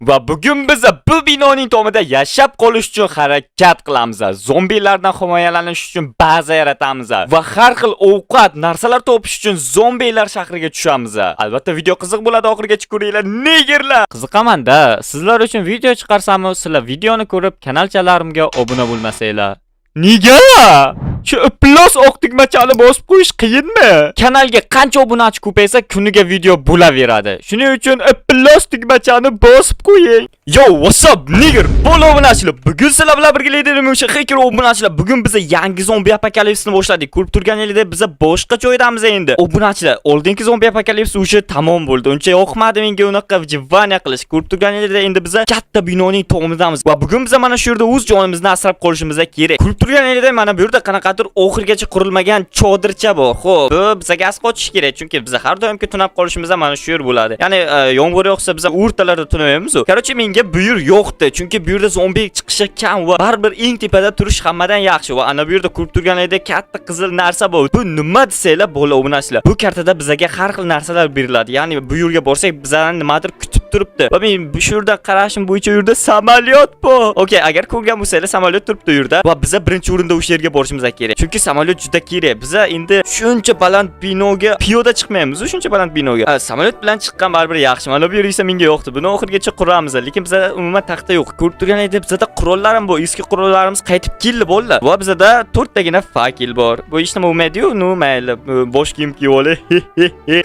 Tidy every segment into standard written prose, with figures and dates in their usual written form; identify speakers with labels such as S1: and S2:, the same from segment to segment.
S1: Va bugun biz bu binoning tomida yashab qolish uchun harakat qilamiz. Zombilardan himoyalanish uchun baza yaratamiz va har xil ovqat, narsalar topish uchun zombilar shahriga tushamiz. Albatta video qiziq bo'ladi, oxirigacha ko'ringlar, negerlar. Qiziqaman-da, sizlar uchun video chiqarsam, sizlar videoni ko'rib kanalchalarimga obuna bo'lmasanglar. Nega? Shu plus oq tugmachani bosib qo'yish qiyinmi? Kanalga qancha obunachi ko'paysa, kuniga video bo'laveradi. Shuning uchun plus tugmachani bosib qo'ying. Yo, what's up, nigger? Bo'l obunachilar. Bugun sizlar bilan birgalikda nima o'sha hacker obunachilar. Bugun biz yangi zombi apokalipsini boshladik. Ko'rib turganingizdek, biz boshqa joydamiz endi. Obunachilar, oldingi zombi apokalipsi o'sha tamom bo'ldi. Uncha yoqmadi menga unaqa выживание qilish. Ko'rib turganingizdek, endi biz katta binoning tomidamiz va bugun biz mana shu yerda o'z jonimizni asrab qolishimiz kerak. Ko'rib turganingizdek, mana bu yerda qanaqadir oxirigacha qurilmagan chodircha bor. Xo'p, bu bizga gaz qochish kerak, chunki biz har doimki tunab qolishimizda mana shu yer bo'ladi. Ya'ni yomg'ir yog'sa biz o'rtalarda tunamaymiz-ku. Короче, menga bu yer yo'qdi, chunki bu yerda zombi chiqishi kam va baribir eng tepada turish hammadan yaxshi va ana bu yerda ko'rib turganingizdek katta qizil narsa bor. Bu nima desanglar, bola obunachilar. Bu kartada bizga har xil narsalar beriladi. Ya'ni bu yerga borsak bizlarni nimadir kutib turibdi. Va men shu yerda qarashim bo'yicha u yerda samolyot bor. Okey, agar ko'rgan bo'lsanglar, samolyot turibdi u yerda va biza birinchi o'rinda o'sha yerga borishimiz kerak. Chunki samolyot juda kerak. Biza endi shuncha baland binoga piyoda chiqmaymiz, shuncha baland binoga. Ha, samolyot bilan chiqqan baribir yaxshi. Mana bu yer esa menga yoqdi. Buni oxirigacha quramiz, lekin bizda umuman taxta yo'q. Ko'rib turganingizdek bizda qurollar ham bor. Eski qurollarimiz qaytib keldi bolalar. Va bizda to'rttagina факел bor. Bu hech nima bo'lmaydi-yu, ну mayli, bosh kiyim kiyib olay.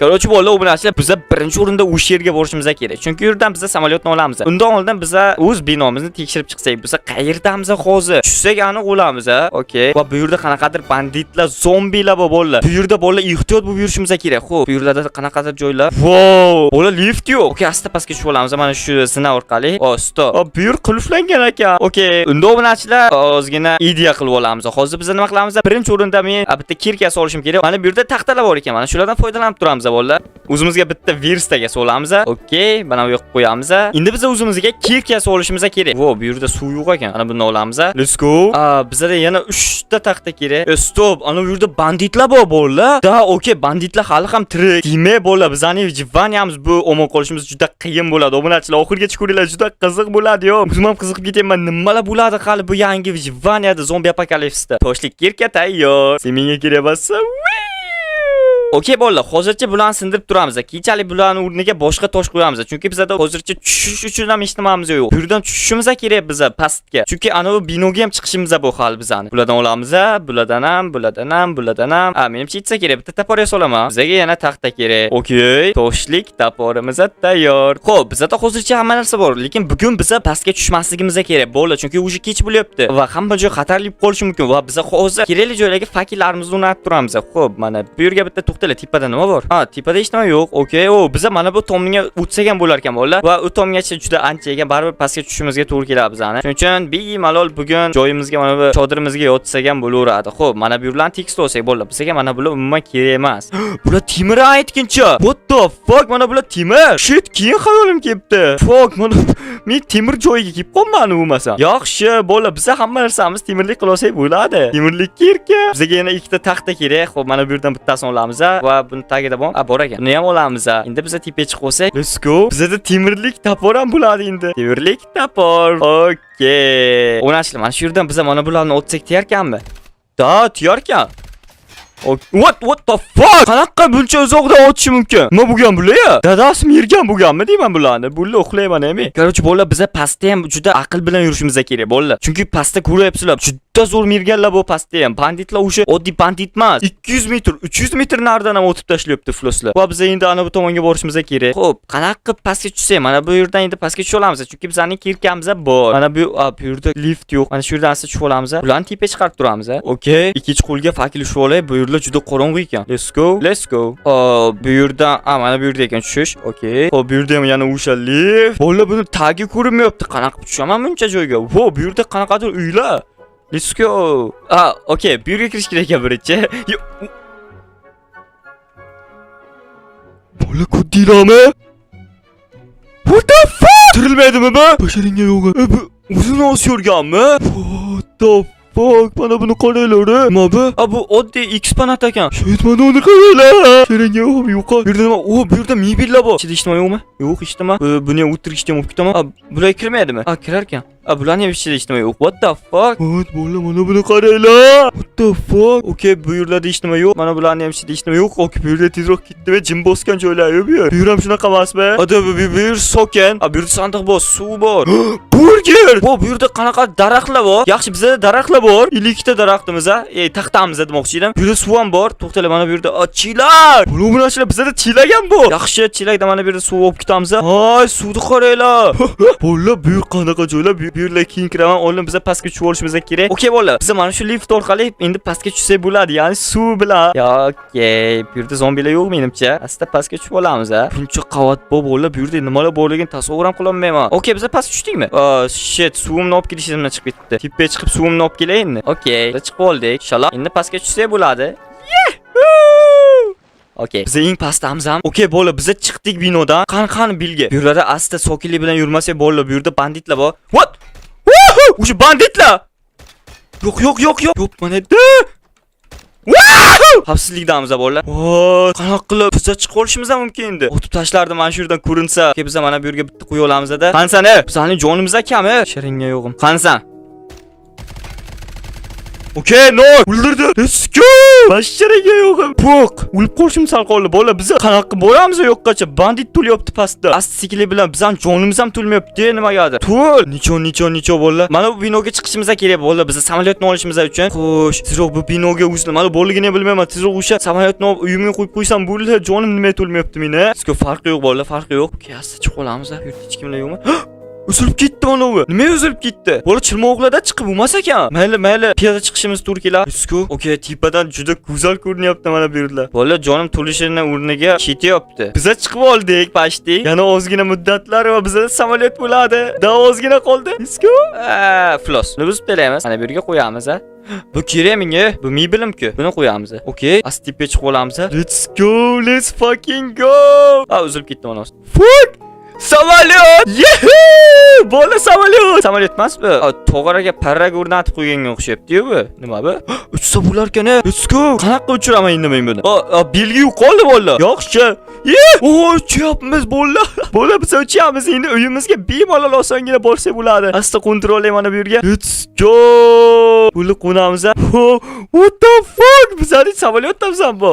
S1: Короче, bolalar obunachilar, biza birinchi o'rinda o'sha yerga borishimiz kerak. Chunki u yerdan biza samolyotni olamiz. Undan oldin biza o'z binomizni tekshirib chiqsak, biza qayerdamiz hozir? Tushsak aniq o'lamiz, a? Okey. Va bu yerda qanaqadir banditlar, zombilar bor bolalar. Bu yerda bolalar ehtiyot bo'lib yurishimiz kerak. Xo'p, bu yerlarda qanaqadir joylar. Wow, bola lift yo'q. Okey, asta pastga tushib olamiz mana shu zina orqali. O, stop. O, bu yer qulflangan ekan. Okey, unda obunachilar ozgina ideya qilib olamiz. Hozir biz nima qilamiz? Birinchi o'rinda men bitta кирка solishim kerak. Mana bu yerda taxtalar bor ekan. Mana shulardan foydalanib turamiz bolalar. O'zimizga bitta верстак ga solamiz. Okey, mana bu yoqqa qo'yamiz. Endi biz o'zimizga кирка solishimiz kerak. Vo, bu yerda suv yo'q ekan. Mana buni olamiz. Let's go. A, bizada yana 3 ta taxta kerak. E, stop. Ana bu yerda banditlar bor bolalar. Да, okey, banditlar hali ham tirik. Demak, bolalar, bizning выживания miz bu omon qolishimiz juda qiyin bo'ladi. Obunachilar, oxirigacha ko'ringlar, juda qiziq bo'ladi, yo. O'zim ham qiziqib ketyapman. Nimalar bo'ladi hali bu yangi выживания da zombi apokalipsda. Toshlik кирка tayyor. Sen menga kerak emassan. Okey bolalar, hozircha bularni sindirib turamiz. Keyinchalik bularni o'rniga boshqa tosh qo'yamiz. Chunki bizada hozircha tushish uchun ham hech nimamiz yo'q. Bu yerdan tushishimiz kerak biza pastga. Chunki anavi binoga ham chiqishimiz bu hal bizani. Bulardan olamiz, bulardan ham, bulardan ham, bulardan ham. A, menimcha yetsa kerak. Bitta топор solaman. Bizga yana taxta kerak. Okey, toshlik топор imiz tayyor. Xo'p, bizada hozircha hamma narsa bor, lekin bugun biza pastga tushmasligimiz kerak bolalar, chunki уже kech bo'lyapti va hamma joy xatarli bo'lib qolishi mumkin va biza hozir kerakli joylarga факел larimizni o'rnatib turamiz. Xo'p, mana bu yerga bitta to'xtala, tepada nima bor? Ha, tepada hech nima yo'q. Okey, o, biza mana bu tomga o'tsak ham bo'lar ekan bolalar va u tomgacha juda ancha ekan, baribir pastga tushishimizga to'g'ri keladi bizani. Shuning uchun bemalol bugun joyimizga mana bu chodirimizga yotsak ham bo'laveradi. Xo'p, mana bu yerlarni tekst olsak bolalar, bizga mana bular umuman kerak emas. Bular temir aytguncha. What the fuck? Mana bular temir. Shit, keyin xayolim kelibdi. Fuck, mana men temir joyiga kelib qolmadim bo'lmasa. Yaxshi, bola, biza hamma narsamiz temirlik qila olsak bo'ladi. Temirlik кирка. Bizga yana ikkita taxta kerak. Xo'p, mana bu yerdan bittasini olamiz va buni tagida bor. A, bor ekan. Buni ham olamiz. Endi biza tepaga chiqib olsak, let's go. Bizada temirlik топор ham bo'ladi endi. Temirlik топор. Okey. O'rnashlar, mana shu yerdan biza mana bularni otsak tiyarkanmi? Да, tiyarkan. What the fuck? Qanaqa buncha uzoqdan otishi mumkin? Nima bo'lgan bular? Dadasi mergan bo'lganmi deyman bularni. Bular uxlayman emi. Короче, bolalar, biza pastda ham juda aql bilan yurishimiz kerak, bolalar. Chunki pastda ko'ryapsizlar, juda zo'r merganlar bu pastda ham. Banditlar o'sha oddiy bandit emas. 200 metr, 300 metr naridan ham o'tib tashlayapti floslar. Va biz endi ana bu tomonga borishimiz kerak. Xo'p, qanaqa qilib pastga tushsak, mana bu yerdan endi pastga tusha olamiz, chunki bizning кирка miz bor. Mana bu bu yerda lift yo'q. Mana shu yerdan asta tushib olamiz. Bularni tepaga chiqarib turamiz. Okey, ikkinchi qo'lga факел ushlab olay. Bu yerlar juda qorong'u ekan. Let's go. Let's go. Bu yerdan, a, mana bu yerda ekan tushish. Okey. Xo'p, bu yerda ham yana o'sha lift. Bolalar, buni tagi ko'rinmayapti. Qanaqa qilib tushaman buncha joyga? Vo, bu yerda qanaqadir uylar. Let's go. A, okey, bu yerga kirish kerak ekan birinchi. Bola ko'rdinglarmi? What the fuck? Tirilmaydimi bu? Basharingga yo'q. E, bu o'zini osib yurganmi? What the Fuck, mana buni qaranglar. Nima bu? A, bu oddiy eksponat ekan. Shit, mana uni qaranglar. Shiringa yo'q, yo'q. Bu yerda nima? O, bu yerda mebellar bor. Ichida hech nima yo'qmi? Yo'q, hech nima. Buni ham o'tirgichda ham olib ketaman. A, bular kirmaydimi? A, kirar ekan. A, bularni ham ichida hech nima yo'q. What the fuck? What, bola, mana buni qaranglar. What the fuck? Okay, bu yerlarda hech nima yo'q. Mana bularni ham ichida hech nima yo'q. Okay, bu yerda tezroq ketdi, jin bosgan joylar yo'q bu yer. Bu yer ham shunaqa emasmi? Ada, bu yer sokin. A, bu yerda sandiq bor, suv bor. Burger! Bu yerda qanaqa daraxtlar bor? Yaxshi, bizda daraxtlar bor. 52 ta daraxtimiz, a? E, taxtamiz demoqchi edim. Bu yerda suv ham bor. To'xtanglar, mana bu yerda a, chilak. Bu narsalar bizda chelak ham bor. Yaxshi, chelakda mana bu yerda suv olib ketamiz. Ay, suvni qaranglar. Bola, bu yer qanaqa joylar? Bu yerlar keyin kiraman. Oldin biza pastga tushib olishimiz kerak. Okay, bola. Biz mana shu lift orqali endi pastga tushsak bo'ladi, ya'ni suv bilan. Okay, bu yerda zombilar yo'q menimcha. Asta pastga tushib olamiz, a. Buncha qavat bor, bola, bu yerda nimalar borligini tasavvur ham qila olmayman. Okay, biz pastga tushdikmi? Oh, shit, suvimni olib kelish esimdan chiqib ketdi. Tepaga chiqib suvimni olib kelay endi. Okay, biz chiqib oldik. Inshaalloh endi pastga tushsak bo'ladi. Yahoo! Okay. Biz eng pastdamiz ham. Okay, bola, biz chiqdik binodan. Qani, qani belgi. Bu yerlarda asta sokinlik bilan yurmasak, bola, bu yerda banditlar bor. What? Woohoo! O'sha banditlar. Yo'q, yo'q, yo'q, yo'q. Yo'q, mana yerda. Woohoo! Xavfsizlikdamiz, bola. Voy, qanaqa qilib biza chiqib olishimiz ham mumkin endi. Otib tashlardi mana shu yerdan ko'rinsa. Okay, biz mana bu yerga bitta qo'ya olamiz-da. Qanisan, e? Bizning jonimiz kam, e? Shiringa yo'g'im. Qanisan? Okay, no, o'ldirdi. Let's go. Basharaga yo'g'im. Puq. O'lib qolishim sal qoldi. Bola, biz qanaqa boramiz yo'qqacha? Bandit to'lyapti pastda. Asta sekinlik bilan bizning jonimiz ham to'lmayapti, nimagadir. To'l. Necho, necho, necho, bola. Mana bu binoga chiqishimiz kerak, bola. Biz samolyotni olishimiz uchun. Xo'sh, tezroq bu binoga o'zi nima borligini ham bilmayman. Tezroq o'sha samolyotni olib uyimga qo'yib qo'ysam bo'ldi. Jonim nima to'lmayapti meni? Sizga farqi yo'q, bola, farqi yo'q. Okay, asta chiqib olamiz. Yurtda hech kimlar yo'qmi? Uzilib ketdi mana bu. Nima uzilib ketdi? Bola, chilmoqlarda chiqib bo'lmas ekan. Mayli, mayli, piyoda chiqishimiz to'g'ri keladi. Let's go. Okay, tepadan juda go'zal ko'rinyapti mana bu yerlar. Bola, jonim to'lishini o'rniga ketyapti. Biza chiqib oldik почти. Yana ozgina muddatlar va bizada samolyot bo'ladi. Da ozgina qoldi. Let's go. Flos. Buni buzib beramiz. Mana bu yerga qo'yamiz, a. Bu kerak menga. Bu mebelimku. Buni qo'yamiz. Okay. Asti tepaga chiqib olamiz. Let's go. Let's fucking go. A, uzilib ketdi mana. Fuck! Samolyot! Yehoo! Bola, samolyot! Samolyot emas bu. A, tog'oraga parrak o'rnatib qo'yganga o'xshayapti-yu bu. Nima bu? Uchsa bo'lar ekan. Let's go. Qanaqa uchiraman endi men buni? A, belgi yo'q qoldi, bola. Yaxshi. Ye! O, uchyapmiz, bola. Bola, biz uchyapmiz endi uyimizga bemalol osongina borsak bo'ladi. Asta qo'ndirib olay mana bu yerga. Let's go. Bo'ldi, qo'namiz. Oh, what the fuck? Bizlarning samolyotdamiz bu.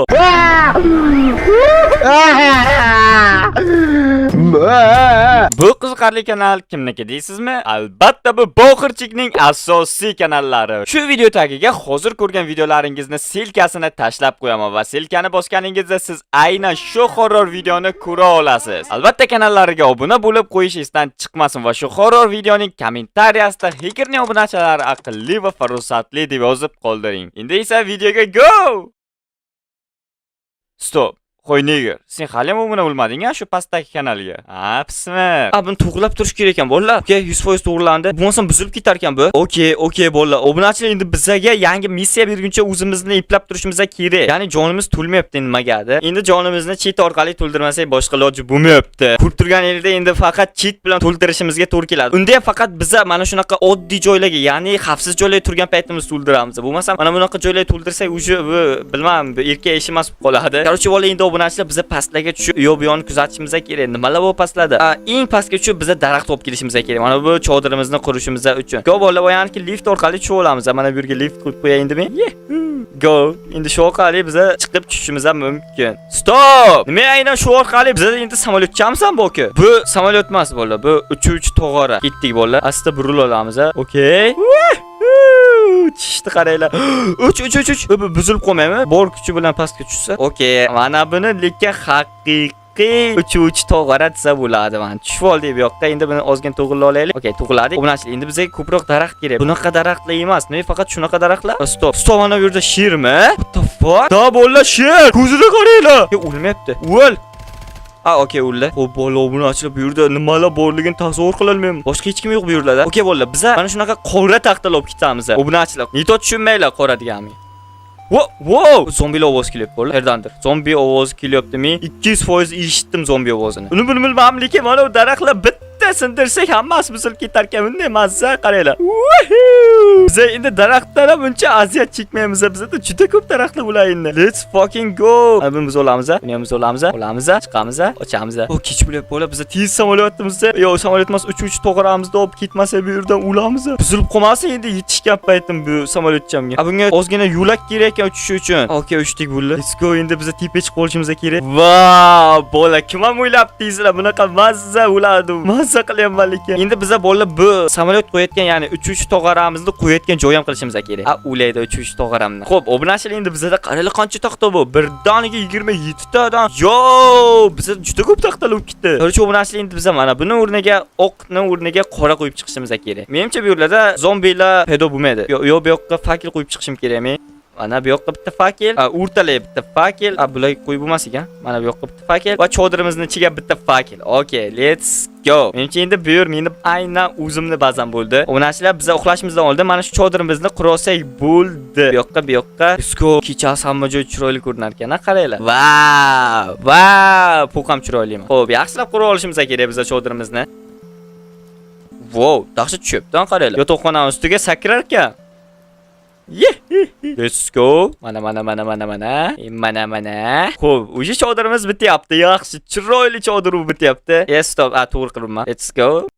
S1: Bu qiziqarli kanal kimniki deysizmi? Albatta, bu Boxirchikning asosiy kanallari. Shu video tagiga hozir ko'rgan videolaringizni ссылка sini tashlab qo'yaman va ссылка ni bosganingizda siz aynan shu horror videoni ko'ra olasiz. Albatta, kanallariga obuna bo'lib qo'yish esdan chiqmasin va shu horror videoning kommentariyasida "Hackerning obunachilari aqlli va farosatli" deb yozib qoldiring. Endi esa videoga go! Stop. Qo'y, neger. Sen hali ham obuna bo'lmading a shu pastdagi kanalga? Ha, pismi. A, buni to'g'rilab turish kerak ekan, bolalar. Okay, 100% to'g'rilandi. Bo'lmasam buzilib ketar ekan bu. Okay, bolalar. Obunachilar, endi bizaga yangi missiya berguncha o'zimizni eplab turishimiz kerak. Ya'ni jonimiz to'lmayapti nimagadir. Endi jonimizni cheat orqali to'ldirmasak boshqa iloji bo'lmayapti. Ko'rib turganingizda, endi faqat cheat bilan to'ldirishimizga to'g'ri keladi. Unda ham faqat biza mana shunaqa oddiy joylarga, ya'ni xavfsiz joylarga turgan paytimiz to'ldiramiz. Bo'lmasa mana bunaqa joylarga to'ldirsak, уже bu bilmadim, bu erkak ishi emas bo'lib qoladi. Короче, bola, endi obunachilar, biza pastlarga tushib, u yoq bu yoqni kuzatishimiz kerak. Nimalar bu pastlarda? A, eng pastga tushib biza daraxt olib kelishimiz kerak. Mana bu chodirimizni qurishimiz uchun. Go, bola, boyaniki lift orqali tushib olamiz. Mana bu yerga lift qo'yib qo'yay endi men. Yehoo! Go. Endi shu orqali biza chiqib tushishimiz ham mumkin. Stop! Nima, aynan shu orqali biza endi samolyotchamisan bu aka? Bu samolyot emas, bola, bu uchuvchi tog'ora. Ketdik, bola. Asta burilib olamiz. Okay. Woohoo! Tushdi, qaranglar. Uch, uch, uch, uch. Bu buzilib qolmaymi? Bor kuchi bilan pastga tushsa. Okay, mana buni lekin haqiqiy uchuvchi tog'ora desa bo'ladi. Mana tushib oldik bu yoqqa. Endi buni ozgina to'g'rilab olaylik. Okay, to'g'riladik. Obunachilar, endi bizga ko'proq daraxt kerak. Bunaqa daraxtlar emas. Nima, faqat shunaqa daraxtlar? Stop. Stop, mana bu yerda shermi? What the fuck? Da, bola, sher. Ko'zini qaranglar. Yo'q, o'lmayapti. O'l. A, okay, o'ldi. Xo'p, bola, obunachilar, bu yerda nimalar borligini tasavvur qilolmayman. Boshqa hech kim yo'q bu yerlarda. Okay, bola, biza mana shunaqa qora taxtalar olib ketamiz. Obunachilar, не то tushunmanglar qora deganimga. Wow, wow! Zombilar ovozi kelyapti, bola. Qayerdandir? Zombi ovozi kelyapti. Men 200% eshitdim zombi ovozini. Uni bilmadim, lekin mana bu daraxtlar bitta Bitta sindirsak, hammasi buzilib ketar ekan. Bunday mazza, qaranglar. Woohoo! Biza endi daraxtdan ham buncha aziyat chekmaymiz. Bizda juda ko'p daraxtlar bo'ladi endi. Let's fucking go. Mana buni biz olamiz. Buni ham biz olamiz. Olamiz, chiqamiz, ochamiz. O, kech bo'lyapti, bola. Biz tez samolyotimizda, yo, samolyot emas, uchuvchi tog'oramizda olib ketmasa, bu yerdan o'lamiz. Buzilib qolmasin endi yetishgan paytim bu samolyotchamga. A, bunga ozgina yo'lak kerak ekan uchishi uchun. Okey, uchdik, bo'ldi. Let's go, endi biz tepaga chiqib olishimiz kerak. Vau, bola, kim ham o'ylabdingizlar bunaqa mazza bo'ladi. Mazza qilyapman lekin. Endi biza, bola, bu samolyot qo'yayotgan, ya'ni uchuvchi tog'oramizni qo'yayotgan joy ham qilishimiz kerak. A, ulaydi uchuvchi tog'oramni. Xo'p, obunachilar, endi bizada qaranglar, qancha taxta bu? Birdaniga 27 tadan. Yo, bizada juda ko'p taxtalar bo'lib ketdi. Короче, obunachilar, endi biza mana buni o'rniga, oqni o'rniga qora qo'yib chiqishimiz kerak. Menimcha, bu yerlarda zombilar paydo bo'lmaydi. Yo, yo, bu yoqqa факел qo'yib chiqishim kerak men. Mana bu yoqqa bitta факел, o'rtalay bitta факел. A, bular qo'yib bo'lmas ekan. Mana bu yoqqa bitta факел va chodirimizni ichiga bitta факел. Okey, let's go. Menimcha, endi bu yer meni aynan o'zimni bazam bo'ldi. Obunachilar, biz uxlashimizdan oldin mana shu chodirimizni qurolsak bo'ldi. Bu yoqqa, bu yoqqa. Let's go. Kechasi hamma joy chiroyli ko'rinar ekan, a, qaranglar. Vau! Vau! Bu ham chiroylimi? Xo'p, yaxshilab qurib olishimiz kerak biz chodirimizni. Wow, dahshat tushyapti, qaranglar. Yotoqxonani ustiga sakrar ekan. Let's go. Mana, mana, mana, mana, mana. Mana, mana. Xo'p, o'sha chodirimiz bityapti. Yaxshi, chiroyli chodir bu bityapti. Yes, stop. A, to'g'ri qilibman. Let's go.